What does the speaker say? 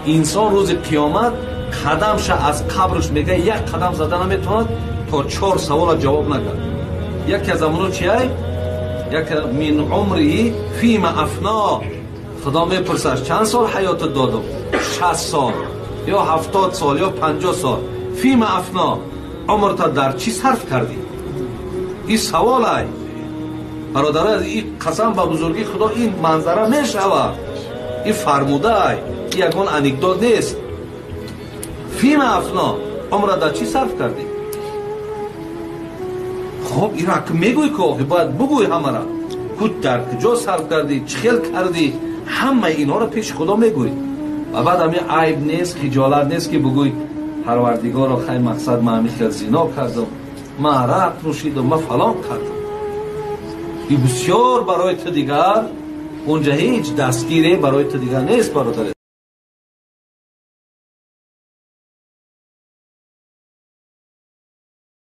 Инсон рӯзи қиёмат қадамша аз қабрш мега, як қадам зада наметавонад то чор савола ҷавоб накард. Яке аз амоно чиай? Яке мин умриҳи фима афно. Худо мепурсад чанд сол ҳаётат додум? 60 сол ё 70 сол ё 50 сол. Фима афно, умрта дар чӣ сарф кардӣ? Ин саволай. Бародарон, ин қасам ба бузургии Худо, ин манзара мешавад. Ин фармудаай, ин ягон анекдот нест. Фима афно, умра дар чӣ сарф кардӣ? Хоб, инро мегӯй ки охи бояд бугӯй ҳамара. Ку дар куҷо сарф кардӣ, чӣ хел кардӣ, ҳамаи инҳоро пеши Худо мегӯй. Ва баъд ҳами айб нест, хиҷолат нест ки бугӯй Парвардигоро, хай мақсад ман ҳами хел зино кардам, ман арақ нӯшидам, ман фалон кардам. Ин бисёр барои ту дигар унҷа ҳеҷ дастгире барои ту дигар нест, бародаре.